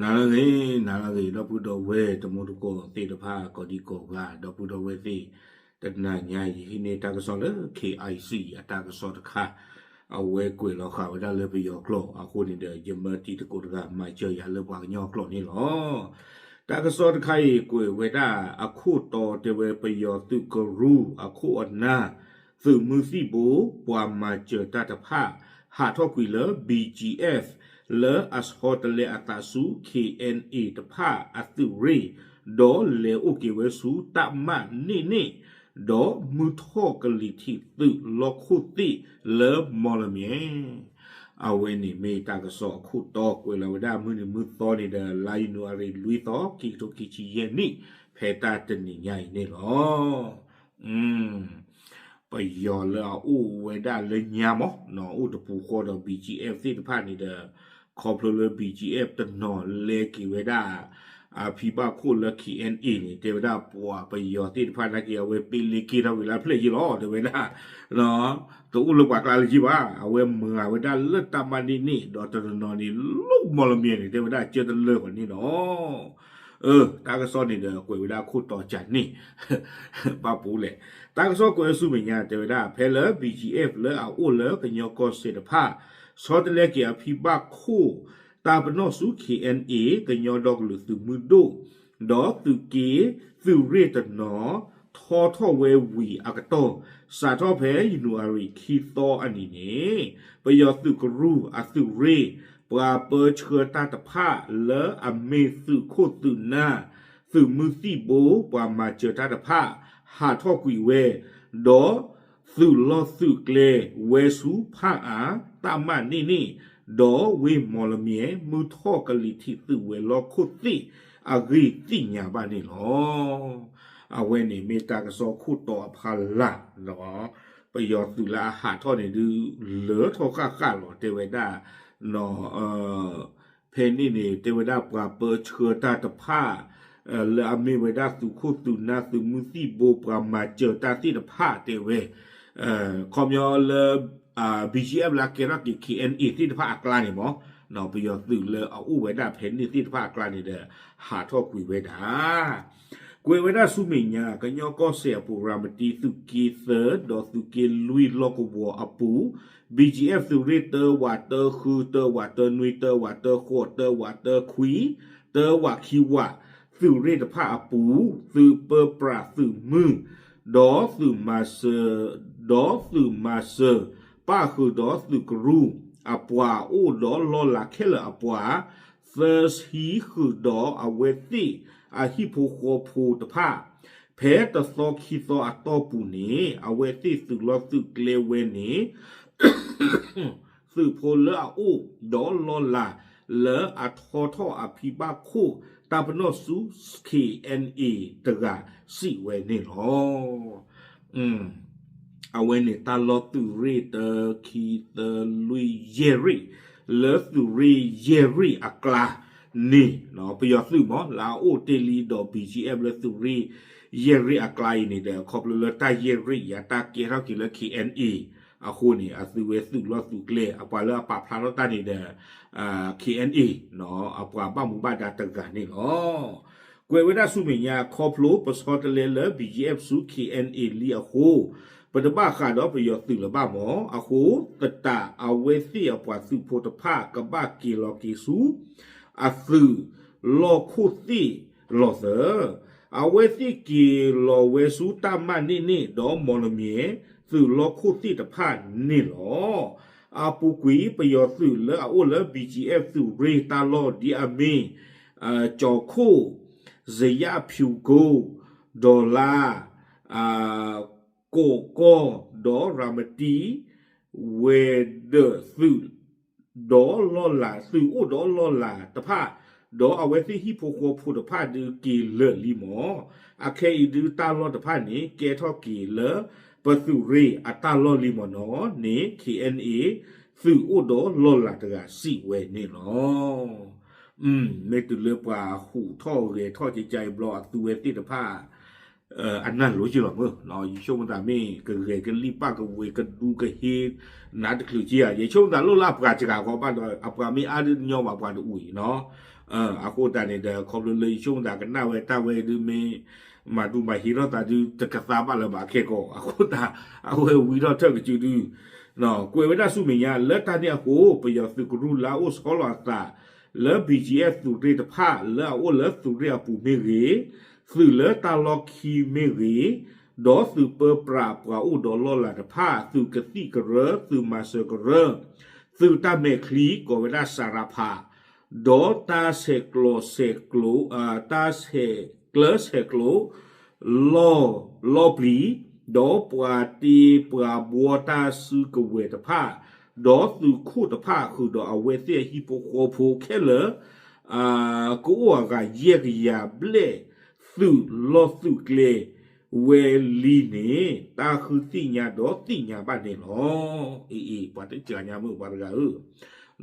နၤလၢအဂ့ၤ, နၤလၢအဂ့ၤ, ဒီပုၢ်ဒီဝဲၢ်တံၤသကိးသ့ၣ်တဖၣ် ကိးဒံကိးဂၤ, ဒီပုၢ်ဒီဝဲၢ်သ့ၣ်, တနၤညါအံၤ ယဟံးန့ၢ်တၢ်ကစီၣ်လၢ K I C အတၢ်ကစီၣ်တခါ, အဝဲကွဲးလီၤဃာ်ဝဲဒၣ်လၢပယီၤကျိာ်အဃိန့ၣ်ဒီး ယမၢတံၤသကိးတဂၤ မၤစၢၤယၤလၢပှၤကညီကျိာ်န့ၣ်လီၤ. တၢ်ကစီၣ်တခါအံၤ ကွဲးဝဲဒၣ်အခိၣ်တီ တဲဝဲပယီၤသုးကရူၢ်အခိၣ်အနၢ် သုးမုၢ်သံၣ်ဘိ ပှၤမၤစၢၤတၢ်တဖၣ် ဟးထီၣ်ကွံာ်လၢ B G F လၢအဆီတလဲအသးဆူ K N A တဖၣ်အသုးရ့ၣ်, ဒီးလဲၤအိၣ်က့ၤဝဲဆူ တပ်မ န့ၣ်န့ၣ်, ဒီးမုၢ်ထီၣ်ကလံၤထံးသုးလီၢ်ခိၣ်သ့ၣ်လၢမီၢ်လမၠဲၣ်. အဝဲန့ၣ်မ့ၢ်တၢ်ကစီၣ်အခိၣ်တီ ကွဲးလီၤဝဲဒၣ်မုၢ်နံၤမုၢ်သီန့ၣ်ဒီး လါယနူၤအါရံၤလွံၢ်သီ ခံကထိခံဆံယဲၢ်နံၣ် ဖဲတၢ်တနံၤညါအံၤန့ၣ်လီၤ. ပယီၤလၢအအိၣ်ဝဲဒၣ်လၢညါမး အိၣ်တပူၤဃီဒီး B G F သ့ၣ်တဖၣ်န့ၣ်ဒီး ခီဖျိလၢ B G F တနီၤလဲၤက့ၤဝဲဒၣ် အဖံဘၣ်ခိၣ်လၢ K N A န့ၣ် တဲဝဲဒၣ်ပှၤပယီၤသ့ၣ်တဖၣ်နာ်က့ အဝဲပ့လ့က့ၤထီၣ်ဝံၤလၢအဖျဲၣ်ယ့ၢ်လီၤ တဲဝဲဒၣ် တအိၣ်လၢပှၤကျါလၢၤဘၣ်, အဝဲမၤဝဲဒၣ်လၢတပ်မ န့ၣ်န့ၣ် ဒီးတနီၤနီၤန့ၣ် လီၢ်မီၢ်လမၠဲၣ်န့ၣ် တဲဝဲဒၣ်ကၢတလၢာ်ဃီန့ၣ်လီၤ. အၢ တၢ်ကစီၣ်န့ၣ်ဒီး ကွဲးဝဲဒၣ်ခိၣ်တီကၢ်န့ၣ် ဘၣ်ပူၤလဲၣ်. တၢ်ကစီၣ်ကွဲးဆူမဲာ်ညါ တဲဝဲဒၣ် ဖဲလၢ B G F လၢအအိၣ်လၢကညီကီၢ်စဲၣ်တဖၣ် ဆီတလဲက့ၤအဖံဘၣ်ခိၣ် တၢ်ပနီၣ်ဆူ K N A ကညီဒီကလုာ်သုးမုၢ်ဒိၣ် ဒီးသုးက့ သုးရ့ၣ်တနီၤ ထီထီၣ်ဝဲဝံၤအကတီၢ် စးထီၣ်ဖဲယနူၤအါရံၤခံသီအနံၤန့ၣ် ပယီၤသုးကရူၢ်အသုးရ့ၣ် ပှၤပၢဆှၢတၢ်တဖၣ် လၢအမ့ၢ်သုးခိၣ်သုးနၢ် သုးမုၢ်သံၣ်ဘိ ပှၤမၤစၢၤတၢ်တဖၣ် ဟးထီၣ်ကွံာ်ဝဲ ဒီးသုးလီၢ်သုးကျဲဝဲဆူဖၣ်အၣ် တပ်မ န့ၣ်န့ၣ် ဒီးဝ့ၢ်မီၢ်လမၠဲၣ် မုၢ်ထီၣ်ကလံၤထံးသုးဝဲၤလီၢ်ခိၣ်သ့ၣ်အဂ့ၢ်သ့ၣ်ညါဘၣ်န့ၣ်လီၤ. အဝဲန့ၣ်မ့ၢ်တၢ်ကစီၣ်ခိၣ်တီအဖီလာ် ပယီၤသုးလၢအဟးထီၣ်န့ၣ်ဒုး လၢထီၣ်ဃၣ်ဃၣ်လီၤ တဲဝဲဒၣ် ဖဲန့ၣ်န့ၣ် တဲဝဲဒၣ်ပှၤပၢဆှၢတၢ်တဖၣ် လၢအမ့ၢ်ဝဲဒၣ်သုးခိၣ်သုးနၢ် သုးမုၢ်သံၣ်ဘိ ပှၤမၤစၢၤတၢ်သ့ၣ်တဖၣ်တဲဝဲ ခီပညီလၢ B G F လၢအကဲထီၣ်က့ၤ K N A သ့ၣ်တဖၣ်အကျါန့ၣ်မး ပယီၤသုးလၢအအိၣ်ဝဲဒၣ်ဖဲန့ၣ်သ့ၣ်တဖၣ်အကျါန့ၣ်ဒီး ဟးထီၣ်ကွံာ်ဝဲဒၣ် ကွဲးဝဲဒၣ်ဆူမဲာ်ညါ ကညီကီၢ်စဲၣ်အပူၤ ရၤမတံ သုးက့သၢ ဒီးသုးက့လွံၢ်လီၢ်ကဝီၤအပူၤ B G F သုးရ့ၣ်တၢဝးတၢဃု တၢဝးတၢနွံ တၢဝးတၢဃိး တၢဝးတၢခွံ တၢဝးခံဝး သုးရ့ၣ်တဖၣ်အပူၤ သုးပၢပြးသုးမုၢ် ဒီးသုးမၤစၢၤ ဒီးသုးမၤစၢၤ ပၣ်ဃုာ်ဒီးသုးကရူၢ် အပှၤအိၣ်ဒီးလီၢ်လၤခဲလၢာ်အပှၤ သၢဆံဃုာ်ဒီးအဝဲသ့ၣ်အဟံၣ်ဖိဃီဖိတဖၣ် ဖဲတသီခံသီအတီၢ်ပူၤန့ၣ် အဝဲသ့ၣ်သုးလီၢ်သုးကျဲဝဲန့ၣ် သုးဖိလၢအအိၣ်ဒီးလီၢ်လၤ လၢအထီထီၣ်အဖံဘၣ်ခိၣ် တၢ်ပနီၣ်ဆူ K N A တဂၤစံးဝဲန့ၣ်လီၤ. အဝဲန့ၣ်တၢ်လီၢ်သုးရ့ၣ်တၢ ခံ သၢ လွံၢ် ယဲၢ်ရ့ၣ် လၢသုးရ့ၣ်ယဲၢ်ရ့ၣ်အကျါန့ၣ် ပယီၤသုးမး လၢအအိၣ်တ့ၢ်လံဒီး B G F လၢသုးရ့ၣ်ယဲၢ်ရ့ၣ်အကျါအံၤန့ၣ်ဒီး ခီဖျိလၢတၢ်ယဲၢ်ရ့ၣ်ယၤ တၢ်ကဲထီၣ်က့ၤလၢ K N A အဃိန့ၣ် အသုဝဲသုးလီၢ်သုးကျဲ အပှၤလၢအပာ်ဖျါထီၣ်တၢ်န့ၣ်ဒီး K N A အပှၤဘၣ်မူဘၣ်ဒါတဂၤန့ၣ်လီၤ. ကွဲးဝဲဒၣ်ဆူမဲာ်ညါ ခီဖျိပဆီတလဲလၢ B G F ဆူ K N A လံအဃိ ပတဘၣ်ဃးဒီးပယီၤသုးလၢၤဘၣ်မး အဃိသတးအဝဲသ့ၣ်အပှၤသုးဖိတဖၣ် ကဘၣ်က့ၤလီၤက့ၤဆူ အသုးလီၢ်ခိၣ်သ့ၣ်လီၤသၢ အဝဲသ့ၣ်က့ၤလီၤဝဲဆူတၢ်မၤန့ၢ်န့ၣ် ဒီးမီၢ်လမၠဲၣ် သုးလီၢ်ခိၣ်သ့ၣ်တဖၣ်န့ၣ်လီၤ. အပူၤကွံာ် ပယီၤသုးလၢအအိၣ်လၢ B G F သုးရ့ၣ်တၢ်လီၢ်ဒ်အမ့ၢ် ကၠီၤခိၣ် စယၣ်ဖၠူကိ ဒီးလါ ကိးကီၢ် ဒီးရၤမတံ ဝဲၤဒၢးသုး ဒီးလီၢ်လၤ သုးအိၣ်ဒီးလီၢ်လၤတဖၣ် ဒီးအဝဲသ့ၣ်ဟံၣ်ဖိဃီဖိတဖၣ်ဒုးက့ၤလၢာ်လံမး. အခဲအံၤဒုးတၢ်လီၢ်တဖၣ်န့ၣ် ကဲထီၣ်က့ၤလၢပသုးရ့ၣ်အတၢ်လီၢ်လံမးနီၤန့ၣ် K N A သုးအိၣ်ဒီးလီၢ်လၤတဂၤစံးဝဲန့ၣ်လီၤ. မ့ၢ်တုၤလၢပှၤဟူးထီၣ်ဂဲၤထီၣ်ကကါအံၤဘျီ အသုဝဲသ့ၣ်တဖၣ် အနၢ်လိၤက့ၤလီၤမုၢ်, ယဆိကမိၣ်သးမ့ၢ်ကဂဲၤကလံၣ်ပၣ်ကဝဲၤကဒူကဟ့ နးတချုးက့ဧါ, ယဆိကမိၣ်သးလိၣ်လၢအပှၤစှၤဃီဘၣ်ဒီး အပှၤမ့ၢ်အါဒုးညီဘၣ်ပှၤတအိၣ်အံၤနီၤ, အဃိသတးန့ၣ်ဒီး ခီဖျိလၢယဆိကမိၣ်သးကနၣ်ဝဲတၢ်ဝဲဒုးမ့ၢ် မၤဒူမၤဟ့ထီၣ်သးဒုး တကသါဘၣ်လၢၤဘၣ်ခဲကိာ် အဃိသတး အဝဲဝံထီၣ်ထၢၣ်ကစုဒုး ကွဲးဝဲဒၣ်ဆူမဲာ်ညါ လၢတၢ်န့ၣ်အဃိ ပယီၤသုးကရူၢ်လၢအအိၣ်ဆီလီၤအသး လၢ ဘီၣ်ကၠံအ့ၣ် သုးရ့ၣ်တဖၣ် လၢအအိၣ်လၢသုးရ့ၣ်အပူၤမ့ၢ်ဂ့ၤ, သုးလၢတၢ်လီၢ်ခံမ့ၢ်ဂ့ၤ, ဒီးသုးပၢပြးပှၤအိၣ်ဒီးလီၢ်လၤတဖၣ်, သုးကသံၣ်ကရၢ, သုးမၤစၢၤကရၢ, သုးတၢ်မဲာ်ချံ ကိးဝဲဒၣ် စရဖး, ဒီးတၢ်ဆဲးကျိးဆဲးကျိး, တၢ်ဆဲးကျၢဆဲးကျိး လီၢ်, လီၢ်ပျံၤ, ဒီးပှၤတ့ပှၤဘှီတၢ်စုကဝဲၤတဖၣ်, ဒီးသုးခိၣ်တဖၣ်ဃုာ်ဒီးအဝဲသ့ၣ်အဟံၣ်ဖိဃီဖိခဲလၢာ် ကအိၣ်အဂၤယဲၢ်ကယၤဘျဲၣ် သုးလီၢ်သုးကျဲဝဲလံန့ၣ် တၢ်ဃုသ့ၣ်ညါဒီးသ့ၣ်ညါဘၣ်န့ၣ်လီၤ. အ့ၣ်အ့ၣ် ပှၤတစှၤညါမုၣ်ပှၤတဂၤဧ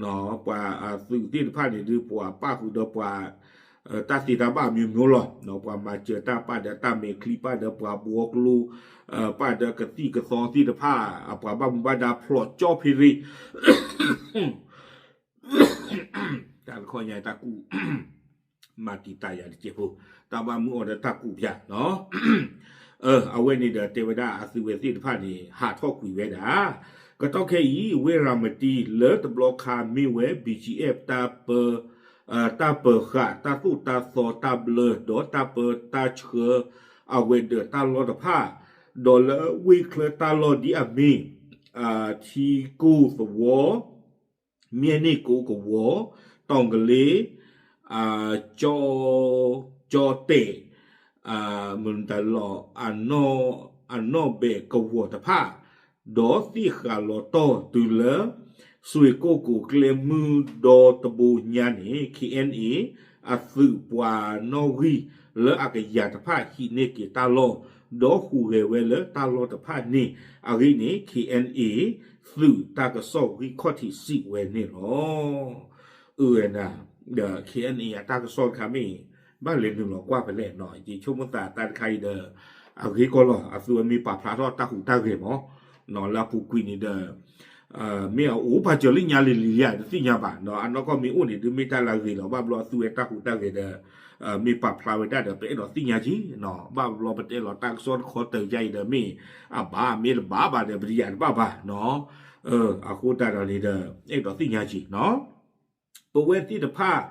ၢ, ပှၤသုးသ့ၣ်တဖၣ်န့ၣ်ဒုး ပှၤပၣ်ဃုာ်ဒီးပှၤ တၢ်သ့တၢ်ဘၣ်အမျိုးမျိုးလီၤ. ပှၤမၤစၢၤတၢ်ပာ်ဒီးတၢ်မဲာ်ချံ ပာ်ဒီးပှၤဘှီကျိ ပာ်ဒီးကသံၣ်ကသီသ့ၣ်တဖၣ် အပှၤဘၣ်မူဘၣ်ဒါဖျိးကၠီဖ့ရ့ တၢ်တခီညါတၢ်ကူၣ် မၤတံာ်တာ်ယၤတကဲးဖိ တၢ်ဘၣ်မုၢ်အီၤဒီးတၢ်ကူၣ်ပၠးနီၤ အဝဲန့ၣ်ဒီးတဲဝဲဒၣ်အသုးဝဲသ့ၣ်တဖၣ်န့ၣ် ဟးထီၣ်ကွံာ်ဝဲဒၣ် ကတီၢ်ခဲအံၤ ဝ့ၢ်ရၤမတံ လၢတဘျီခါမ့ၢ်ဝဲ ဘီၣ်ကၠံအ့ၣ် တၢ်ပၢ တၢ်ပၢၤဃာ် တၢ်သိၣ်တၢ်သီတၢ်ဘျၢ ဒီးတၢ်ပၢတၢ်ဆှၢ အဝဲၤဒၢးတၢ်လီၢ်တဖၣ် ဒီးလၢဝ့ၢ်ချၢတၢ်လီၢ်ဒ်အမ့ၢ် ထံကိၢ်သဝီ မၠဲၣ်န့ၣ်ကိကဝီၤ တီၣ်ကလ့ ကၠီတဲာ် မတလီၤ အနီၣ်ဘဲၣ်ကဝီၤတဖၣ် ဒီးသ့ၣ်ဃးလီၤတီၢ်တုၤလၢ စွ့ၢ်ကိၣ်ကိၤကျဲမုၢ်ဒီတဘိညါန့ၣ် ခ့ၣ်အဲၣ်အဲၣ် အသုးပှၤနီၣ်ဂံၢ်လၢအကယၤတဖၣ်ဟံးန့ၢ်က့ၤတၢ်လီၢ် ဒီးဟူးဂဲၤဝဲလၢတၢ်လီၢ်တဖၣ်န့ၣ် အဂ့ၢ်န့ၣ် ခ့ၣ်အဲၣ်အဲၣ် သုးတၢ်ကစီၣ်ဂံၢ်ခီၣ်ထံးစံးဝဲန့ၣ်လီၤ. အၢဝဲဒၣ် ဒီး ခ့ၣ်အဲၣ်အဲၣ် အတၢ်ကစီၣ်တခါမ့ၢ် ဘၣ်လဲၤနုာ်လီၤကွၢ်ဖဲလဲၣ်နီၤ ယဆိကမိၣ်သးတၢ်တခါအံၤဒီး အဂ့ၢ်ကီလီၤ အသုဝဲမ့ၢ်ပာ်ဖျါထီၣ်တၢ်ဟူးတၢ်ဂဲၤမး လၢအပူၤကွံာ်န့ၣ်ဒီး မ့ၢ်အအိၣ်ပာ်စၢၤလၢညါလံၤလံၤဧါ တသ့ၣ်ညါဘၣ်နီၤ အနီၢ်ကီၢ်မ့ၢ်အိၣ်န့ၣ် ဒုးမ့ၢ်တၢ်လၢအဂ့ၤလီၤ ဘၣ်ဘျီအသုဝဲတၢ်ဟူးတၢ်ဂဲၤဒီး မ့ၢ်ပာ်ဖျါဝဲဒၣ်ဒီး ပအဲၣ်ဒိးသ့ၣ်ညါက့ၤနီၤ ဘၣ်ဘျီပတဲလီၤတၢ်ကစီၣ်တခီတၢၤယါအံၤဒီး မ့ၢ်အဘၣ်မ့ၢ်တဘၣ်ဘၣ်ဒီး ပတယာ်တဘၣ်ဘၣ်နီၤ အဃိသတးဒီးန့ၣ်ဒီး အဲၣ်ဒိးသ့ၣ်ညါက့ၤနီၤ ပဝဲသ့ၣ်တဖၣ်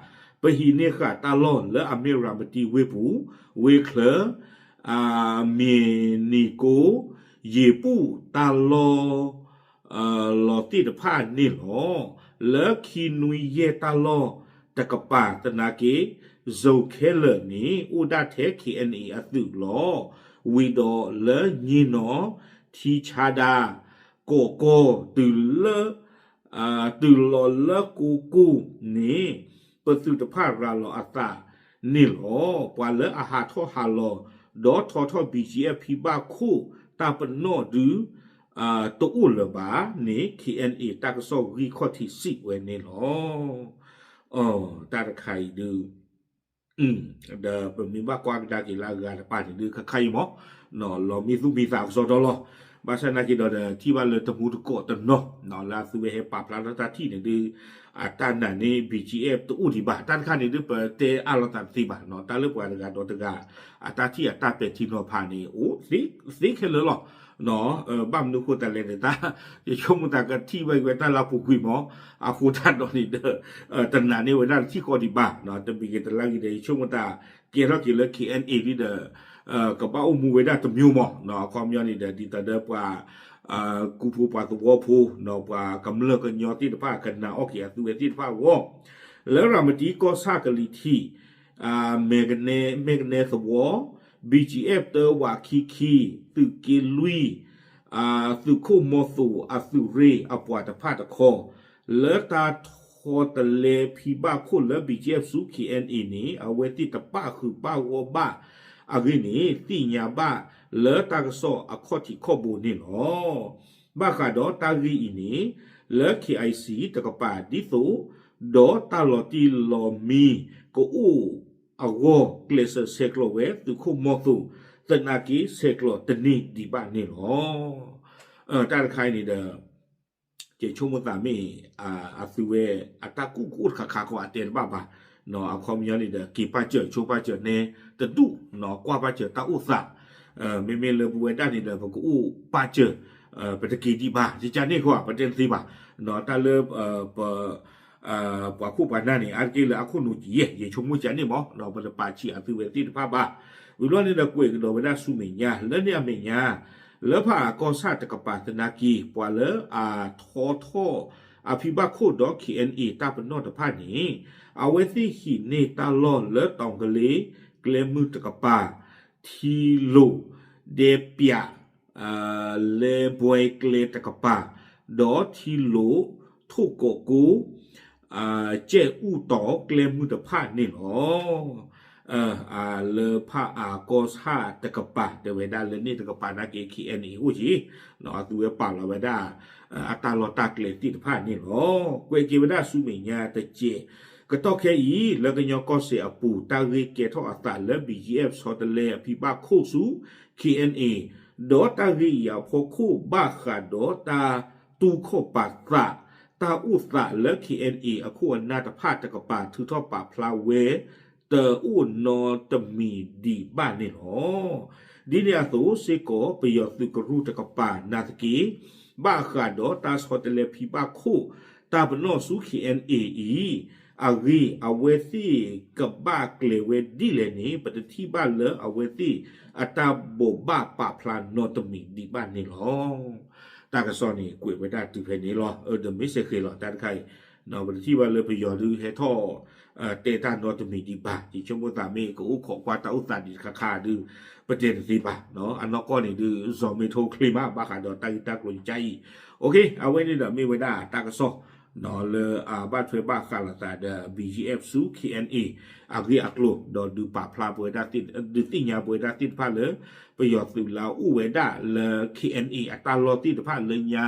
ပဟံးန့ၢ်ဃာ်တၢ်လီၢ်လၢအမ့ၢ်ရၤမတံဝ့ၢ်ပူၤ ဝ့ၢ်ချၢ မ့ၢ်နံၤကိ ယံၤပူၣ်တၢ်လီၢ် လီၤသ့ၣ်တဖၣ်န့ၣ်လီၤ. လၢခံနွံယဲၢ်တၢ်လီၢ်တကပၤသနာ်က့ ဇိခဲလၢာ်န့ၣ် အိၣ်ဒၣ်ထဲ ခ့ၣ်အဲၣ်အဲၣ် အသုးလီၤ. ဝံၤဒီးလၢည့ၣ်နီၤ ထံဆါဒါ ကိးကီၢ်တုၤလၢ တုၤလီၤလၢကိကိၢ်န့ၣ် ပသုးတဖၣ်ရၤလီၤအသးန့ၣ်လီၤ. ပှၤလၢအဟးထီၣ်ဟးလီၤ ဒီးထီထီၣ် ဘီၣ်ကၠံအ့ၣ် ဖံဘၣ်ခိၣ်တၢ်ပနီၣ်ဒု တအိၣ်လၢၤဘၣ်န့ၣ် ခ့ၣ်အဲၣ်အဲၣ် တၢ်ကစီၣ်ဂံၢ်ခီၣ်ထံးစံးဝဲန့ၣ်လီၤ. တၢ်တခါအံၤဒု ဒီးပမ့ၢ်ဘၣ်ကွၢ်ကဒါက့ၤလၢအဂၤတပၤန့ၣ်ဒု ခါခါအံၤမး လီၤမံသူၣ်မံသးကစီဒီလီၤ. ဘၣ်ဆၣ်သနာ်က့ဒီး ထံၣ်ဘၣ်လၢတမူတကိးတနီၤ လၢအသုဝဲဟဲပာ်ဖျါထီၣ်တၢ်ထံၣ်န့ၣ်ဒု အတၢ်နာ်န့ၣ် ဘီၣ်ကၠံအ့ၣ် တအိၣ်ဒံးဘၣ်. တၢ်တခါန့ၣ်ဒု ပတဲအါလိာ်သးတသ့ဘၣ်နီၤ တၢ်လၢပှၤတဂၤဒီးတဂၤ အတၢ်ထံၣ်အတၢ်ပဲာ်ထံနီၤဖးန့ၣ် အိၣ်သ့ခဲလၢာ်လီၤ. ဘၣ်မနုၤဃိသတးလဲၣ်န့ၣ် တၢ် ယဆိကမိၣ်သးကထံၣ်ဘၣ်က့ၤဝဲတၢ်လၢအပူၤကွံာ်မး အဃိသတးဒီးန့ၣ်ဒီး တနာ်န့ၢ်ဝဲဒၣ်တထံၣ်ဃီဒံးဘၣ် တမံၤဂ့ၤတလါဂ့ၤဒီး ယဆိကမိၣ်သး ကဲထီၣ်က့ၤလၢ ခ့ၣ်အဲၣ်အဲၣ် ဒ်ဒီး ကဘၣ်အိၣ်မူဝဲဒၣ်တမျိုးမး အခီပညီန့ၣ်ဒီး ဒ်သိးဒီးပှၤ ကူဖိပှၤသဝီဖိ ပှၤကမျၢၢ်ကညီသ့ၣ်တဖၣ် ကနာ်အီၣ်က့ၤအသုဝဲသ့ၣ်တဖၣ်အဂီၢ် လၢရၤမတံကီၢ်ဆၣ်ကလံၤထံး မဲၢ်ကနဲသဝီ ဘီၣ်ကၠံအ့ၣ် တၢဝးခံခံ သုးက့လွံၢ် သုးခိၣ်မီၤသိးအသုးရ့ၣ်အပှၤတဖၣ်တခီ လၢတၢ်ထီတလဲဖံဘၣ်ခိၣ်လၢ ဘီၣ်ကၠံအ့ၣ် ဆူ ခ့ၣ်အဲၣ်အဲၣ်န့ၣ် အဝဲသ့ၣ်တပၣ်ဃုာ်ဘၣ်ဂီၢ်ဘၣ်အဂ့ၢ်န့ၣ် သ့ၣ်ညါဘၣ်လၢတၢ်ကစီၣ်အခီၣ်ထံးခီၣ်ဘိန့ၣ်လီၤ. ဘၣ်ဃးဒီးတၢ်ဂ့ၢ်အံၤန့ၣ် လၢ ခ့ၣ်အဲၣ်စံၣ် တကပၤဒ်သိး ဒီးတၢ်လီၤတံၢ်လီၤမံကအိၣ်အဂီၢ် ကျဲးစၢးဆဲးကျိးဝဲသုးခိၣ်မီၤသိး သနာ်က့ဆဲးကျိးတန့ၢ်ဒံးဘၣ်န့ၣ်လီၤ. တၢ်တခါအံၤန့ၣ်ဒီး ယဆိကမိၣ်သးမ့ၢ် အသုဝဲအတၢ်ကူၣ်ကအိၣ်တခါခါကီးအတဲတဘၣ်ဘၣ် အခီပညီန့ၣ်ဒီး က့ၤပာ်စၢၤဆိပာ်စၢၤနဲတဒူၣ်, ကွၢ်ပာ်စၢၤတၢ်အိၣ်သး, မ့မ့ၢ်လၢပဝဲဒၣ်န့ၣ်ဒီး ပကအိၣ်ပာ်စၢၤ, ပတက့ၤဒံးဘၣ် ကကန့ၣ်ဃီ ပတဲတသ့ဘၣ်, တၢ်လၢ ပှၤခိၣ်ပှၤနၢ်န့ၣ် အါတက့ၢ်လၢအခိၣ်နူာ်ကံယဲၢ် ယဆိကမိၣ်ကန့ၣ်မး ပတပာ်ဆံးအသုဝဲသ့ၣ်တဖၣ်ဘၣ်. ဝံၤဘျီန့ၣ်ဒီး ကွဲးကဒီးဝဲဒၣ်ဆူမဲာ်ညါ လၢန့ၣ်အမဲာ်ညါ လၢဖးအၣ်ကီၢ်ဆၣ်တကပၤသနာ်က့ ပှၤလၢအထီထီၣ်အဖံဘၣ်ခိၣ်ဒီး ခ့ၣ်အဲၣ်အဲၣ် တၢ်ပနီၣ်တဖၣ်န့ၣ် အဝဲသ့ၣ်ဟံးန့ၢ်တၢ်လီၢ်လၢတီၤကလ့ ကျဲမုၢ်တကပၤ, ထံလိာ်ဒဲပၠး လဲဘွဲကျဲတကပၤ, ဒီးထံလိာ်ထိၣ်ကိးကိ ကဲၣ်အူၣ်တီၤကျဲမုၢ်တဖၣ်န့ၣ်လီၤ. လၢဖးအၣ်ကီၢ်ဆၣ်တကပၤ တဲဝဲဒၣ်လၢန့ၣ်တကပၤနာ်က့ ခ့ၣ်အဲၣ်အဲၣ်အိၣ်က့ၤ, အသုဝဲပာ်လီၤဝဲဒၣ် အတၢ်လီၢ်တၢ်ကျဲသ့ၣ်တဖၣ်န့ၣ်လီၤ. ကွဲးက့ၤဝဲဒၣ်ဆူမဲာ်ညါတစဲး ကတီၢ်ခဲအံၤ လၢကညီကီၢ်စဲၣ်အပူၤ တၢ်ဂ့ၢ်ကဲထီၣ်အသးလၢ ဘီၣ်ကၠံၣ်အဲၣ် ဆီတလဲအဖံဘၣ်ခိၣ်ဆူ ခ့ၣ်အဲၣ်အဲၣ်, ဒီးတၢ်ဂ့ၢ်အံၤအဖီခိၣ် ဘၣ်ဃးဒီးတၢ်တူၢ်ခီၣ်ပာ်သး တၢ်အိၣ်သးလၢ ခ့ၣ်အဲၣ်အဲၣ် အခိၣ်အနၢ်တဖၣ်တကပၤ ထုးထီၣ်ပာ်ဖျါဝဲ တအိၣ်နီတမံၤဒံးဘၣ်န့ၣ်လီၤ. ဒ်န့ၣ်အသိးစ့ၢ်ကီး ပယီၤသုးကရူၢ်တကပၤနာ်သက့ ဘၣ်ဃးဒီးတၢ်ဆီတလဲဖံဘၣ်ခိၣ် တၢ်ပနီၣ်ဆူ ခ့ၣ်အဲၣ်အဲၣ်အံၤ အဂ့ၢ် အဝဲသ့ၣ်ကဘၣ်ကျဲၤဝဲဒ်လဲၣ်န့ၣ် ပတထံၣ်ဘၣ်လၢအဝဲသ့ၣ်အတၢ်ဘိးဘၣ်ပာ်ဖျါနီတမံၤဒံးဘၣ်န့ၣ်လီၤ. တၢ်ကစီၣ်န့ၣ် ကွဲးဝဲဒၣ်တုၤဖဲန့ၣ်လီၤ. အၢ ဒီးမ့ၢ်စ့ၢ်ကီးလီၤ တၢ်တခါအံၤ ပတထံၣ်ဘၣ်လၢပယီၤဒုးဟဲထီၣ် တဲတၢ်နီတမံၤဒံးဘၣ်. ယဆိကမိၣ်သးမ့ၢ်ကအိၣ်ခိးကွၢ်တၢ်အိၣ်သးဒံးတခါခါဒုး ပတဲတသ့ဘၣ်. အနီၢ်ကီၢ်န့ၣ်ဒုး စီၤမ့ထိချ့မး ဘၣ်ဃးဒီးတၢ်ဂ့ၢ်တၢ်ကျိၤကကါအံၤ. အဝဲန့ၣ်ဒီးမ့ၢ်ဝဲဒၣ်တၢ်ကစီၣ် လၢအဘၣ်ထွဲဘၣ်ဃးလိာ်သးဒီး ဘီၣ်ကၠံၣ်အဲၣ် ဆူ ခ့ၣ်အဲၣ်အဲၣ် အဂ့ၢ်အကျိၤ ဒီးဒုးပာ်ဖျါပဝဲဒၣ် ဒုးသ့ၣ်ညါပဝဲဒၣ်သ့ၣ်တဖၣ်လၢ ပယီၤသုးလၢအအိၣ်ဝဲဒၣ်လၢ ခ့ၣ်အဲၣ်အဲၣ် အတၢ်လီၢ်သ့ၣ်တဖၣ်လၢညါ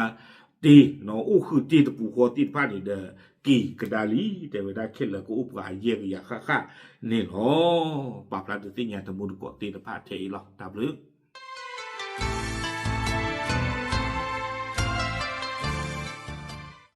တ့ၢ် အိၣ်ဃုာ်တ့ၢ်တပူၤဃီသ့ၣ်တဖၣ်န့ၣ်ဒီး က့ၤကဒါလံ တဲဝဲဒၣ်ခဲလၢာ်ကအိၣ်ပှၤယဲၢ်ကယၤဃၣ်ဃၣ်န့ၣ်လီၤ. ပာ်ဖျါဒုးသ့ၣ်ညါတမူတကိးသ့ၣ်တဖၣ်ထဲအံၤလီၤ. တၢ်ဘျုး